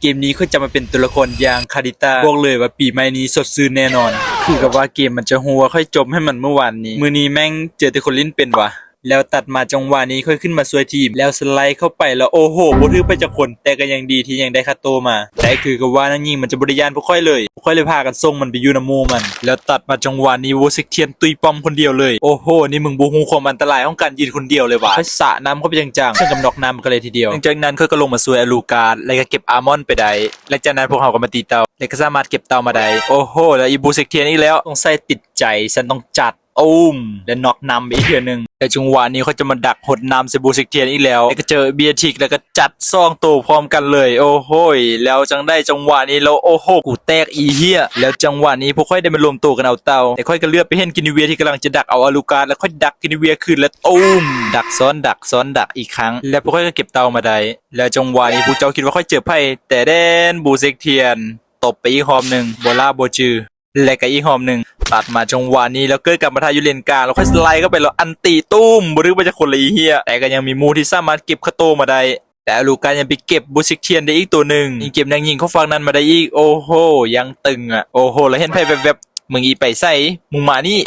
ເກມນີ້ຂ້ອຍຈະມາເປັນຕົວລະຄອນຢ່າງຄາລິຕ້າ ບອກເລີຍວ່າປີໃໝ່ນີ້ສົດຊື່ນແນ່ນອນ. ຄືກັບວ່າເກມມັນຈະຮູ້ວ່າຂ້ອຍຈົມໃຫ້ມັນມື້ວານນີ້ ມື້ນີ້ແມ່ງເຈີແຕ່ຄົນຫຼິ້ນເປັນຫວາ. ແລ້ວຕັດມາຈັງຫວະນີ້ຂ້ອຍຂຶ້ນມາຊ່ວຍທີມ ແລ້ວສະໄລເຂົ້າໄປ ແລ້ວໂອ້ໂຫ ບໍ່ຖືກໄປຈັກຄົນ ແຕ່ກໍຍັງດີທີ່ຍັງໄດ້ຄາໂຕມາ. ແຕ່ຄືກັບວ່ານາງຍິງມັນຈະບໍ່ໄດ້ຢ້ານພວກຂ້ອຍເລີຍ ຂ້ອຍເລີຍພາກັນສົ່ງມັນໄປຢູ່ນຳໝູ່ມັນ. ແລ້ວຕັດມາຈັງຫວະນີ້ Wu Zetian ຕຸ້ຍປ້ອມຄົນດຽວເລີຍ. ໂອ້ໂຫ ນີ້ມຶງບໍ່ຮູ້ຄວາມອັນຕະລາຍຂອງການຢືນຄົນດຽວເລີຍຫວາ. ຂ້ອຍສາດນ້ຳເຂົ້າໄປຈັງໆ ເຊິ່ງກັບນັອກນ້ຳໄປເລີຍທີດຽວ. ຫຼັງຈາກນັ້ນຂ້ອຍກໍລົງມາຊ່ວຍອາລູກາດ ແລ້ວກໍເກັບອາມອນໄປໄດ້. ຫຼັງຈາກນັ້ນພວກເຮົາກໍມາຕີເຕົາ ແລ້ວກໍສາມາດເກັບເຕົາມາໄດ້. ໂອ້ໂຫ ແລ້ວອີກ Wu Zetian ອີກແລ້ວ ຕ້ອງໃຊ້ຕິດໃຈ ສັນຕ້ອງຈັດ ຕູມ ແລະ ນັອກນຳໄປອີກເທື່ອໜຶ່ງ. ແລະ ຈັງຫວະນີ້ຂ້ອຍຈະມາດັກຫົດນ້ຳໃສ່ Wu Zetian ອີກແລ້ວ ແລະ ກໍເຈີ Beatrix ແລ້ວກໍຈັດສອງໂຕພ້ອມກັນເລີຍ. ໂອ້ໂຫຍ ແລ້ວຈັ່ງໃດຈັງຫວະນີ້ ແລ້ວ ໂອ້ໂຫ ກູແຕກອີເຫ້ຍ. ແລ້ວຈັງຫວະນີ້ພວກຂ້ອຍໄດ້ມາລວມໂຕກັນເອົາເຕົາ ແຕ່ຂ້ອຍກໍເຫຼືອໄປເຫັນ Guinevere ທີ່ກຳລັງຈະດັກເອົາອາລູກາດ ແລ້ວຂ້ອຍດັກ Guinevere ຄືນ ແລ້ວ ຕູມ ດັກຊ້ອນດັກຊ້ອນດັກອີກຄັ້ງ ແລ້ວພວກຂ້ອຍກໍເກັບເຕົາມາໄດ້. ແລ້ວຈັງຫວະນີ້ພວກເຈົ້າຄິດວ່າຂ້ອຍເຈີໃຜ? ແຕ່ແດ່ນ Wu Zetian ຕົບໄປອີກຮອບໜຶ່ງ ບໍ່ລະບໍ່ຈື່ ແລະກະອີກຮອບໜຶ່ງ. ຕັດມາຈັງຫວະນີ້ ແລ້ວເກີດການປະທະຢູ່ເລນກາງ ແລ້ວຂ້ອຍສະໄລເຂົ້າໄປ ແລ້ວອັນຕິ ຕູມ ບໍ່ຖືກໄປຈັກຄົນເລີຍເຫ້ຍ. ແຕ່ກໍຍັງມີໝູ່ທີ່ສາມາດເກັບຄາໂຕມາໄດ້ ແລະອາລູກາດຍັງໄປເກັບ Wu Zetian ໄດ້ອີກໂຕໜຶ່ງ ຍິງເກັບນາງຍິງເຂົ້າຝັ່ງນັ້ນມາໄດ້ອີກ. ໂອ້ໂຫ ຢ່າງຕຶງອະ. ໂອ້ໂຫ ແລ້ວເຫັນໃຜແວັບໆ ມຶງອີໄປໃສ? ມຶງມານີ້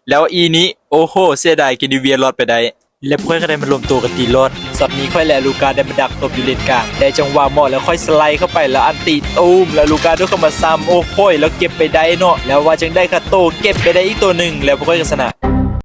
ແລ້ວອີນີ້ ໂອ້ໂຫ ເສຍດາຍ Guinevere ລອດໄປໄດ້. ແລະພວກຂ້ອຍກໍໄດ້ມາລວມໂຕກັນຕີລອດ. ຊັອດນີ້ຂ້ອຍ ແລະ ອາລູກາດ ໄດ້ມາດັກຕົບຢູ່ເລນກາງ ແຕ່ຈັງຫວະເໝາະ ແລ້ວຂ້ອຍສະໄລເຂົ້າໄປ ແລ້ວອັນຕິ ຕູມ ແລ້ວອາລູກາດໂດດເຂົ້າມາຊ້ຳ. ໂອ້ໂຫຍ ແລ້ວເກັບໄປໄດ້ເນາະ. ແລ້ວວ່າຈັ່ງໃດ ຄາໂຕເກັບໄປໄດ້ອີກໂຕໜຶ່ງ ແລ້ວພວກຂ້ອຍກໍຊະນະ.